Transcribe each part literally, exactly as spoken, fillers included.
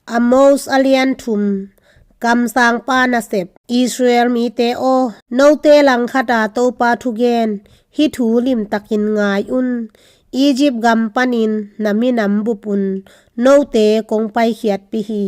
Amos a lian thum. Kamsangpa nasep. Israel mite aw, note langkhata Topa thugen, hih thu limtakin ngai un. Egypt gam panin na minam bup un note kong paikhiatpih hi.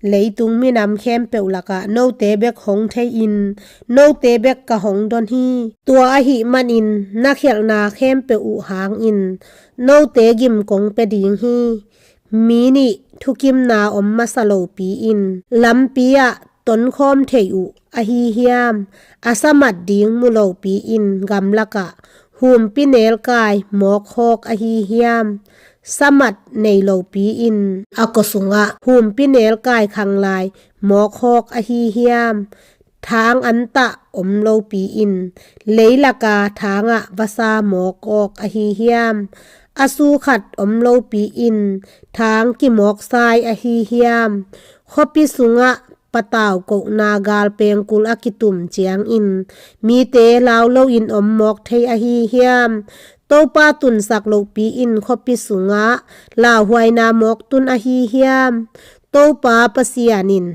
Leitung minam khempeuh lakah note bek hong thei-in note bek ka hong don hi. Tua ahih manin na khialhna khempeuh uh hangin note gim kong pia ding hi. Mi nih thukimna om masa lopi-in lampi ah tonkhawm thei uh ahi hiam? A samat ding mu lopi-in gamlakah humpinelkai mawkhawk ahi hiam? Samat nei lopi-in a kua sungah humpinelkai khanglai mawkhawk ahi hiam? Thang antah om lopi-in leilaka thangah vasa mawkawk ahi hiam? A sukhat om lopi-in thang kimawksai ahi hiam? Khuapi sungah patau kohna galpengkul a kitum ciangin mite lau loin om mawk thei ahi hiam? Topa tunsak lopi-in khuapi sungah lauhuaina mawk tun ahi hiam? Topa Pasian in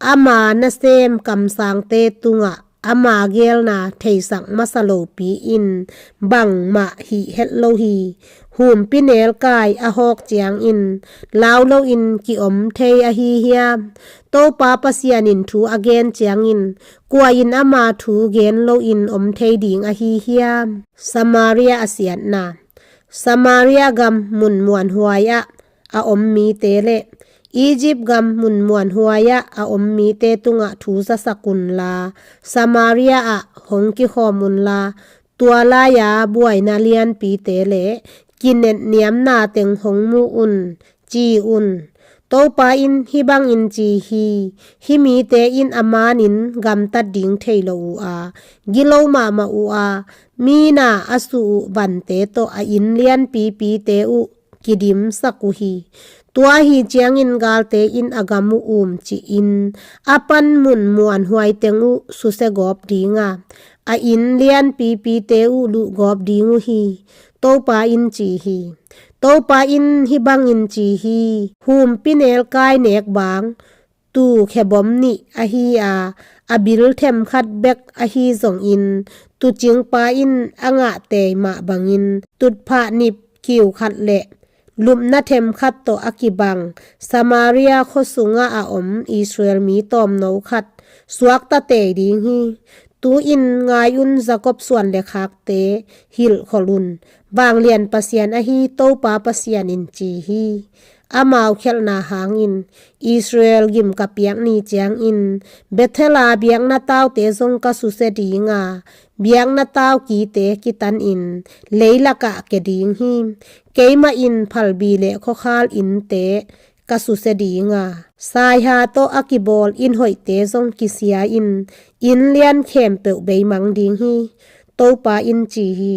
ama nasem kamsangte tungah ama geelna theisak masa lopi-in bangmah hih het lo hi. Humpinelkai a hawk ciangin lau loin ki-om thei ahi hiam? Topa Pasian in thu a gen ciangin kua in ama thu gen loin om thei ding ahi hiam? Samaria a siatna. Samaria gam mun muanhuai ah a om mite le Egypt gam mun muanhuai ah a om mite tungah thu zasak unla, Samaria ah hong kikhawm unla, tua lai-a buaina lianpite le kinetniamna teng hong mu un, ci un. Topa in hih bangin ci hi. Hih mite in a manin gamtat ding thei lo uh a, gilo mahmah uh a, mi na a suh uh vante tawh a inn lianpipite uh kidimsak uh hi. Tua ahi ciangin galte in a gam uh umcihin a pan mun muanhuai teng uh susiagawp ding a, a inn lianpipite uh luhgawp ding uh hi. Topa in ci hi. Topa in hih bangin ci hi. Humpinelkai nekbang tuu khebom nih ahi a, a bil themkhat bek ahi zongin tuucingpa in a ngah tei mah bangin tutphah nip kiu khat le lupna themkhat tawh a kibang Samaria khua sungah a om Israel mi tawmno khat suakta tei ding hi. Tu-in ngai un, Jakob suan le khakte hilhkholh un, Vanglian Pasian ahi Topa Pasian in ci hi. Amau khialhna hangin Israel gim ka piak ni ciangin Bethel a biakna taute zong ka susia ding a, biakna tau kite kitanin leilakah kia ding hi. Keimah in phalbi le khuakhal innte ka susia ding a, saiha tawh a kibawl inn hoihte zong kisia-in inn lian khempeuh beimang ding hi. Topa in ci hi.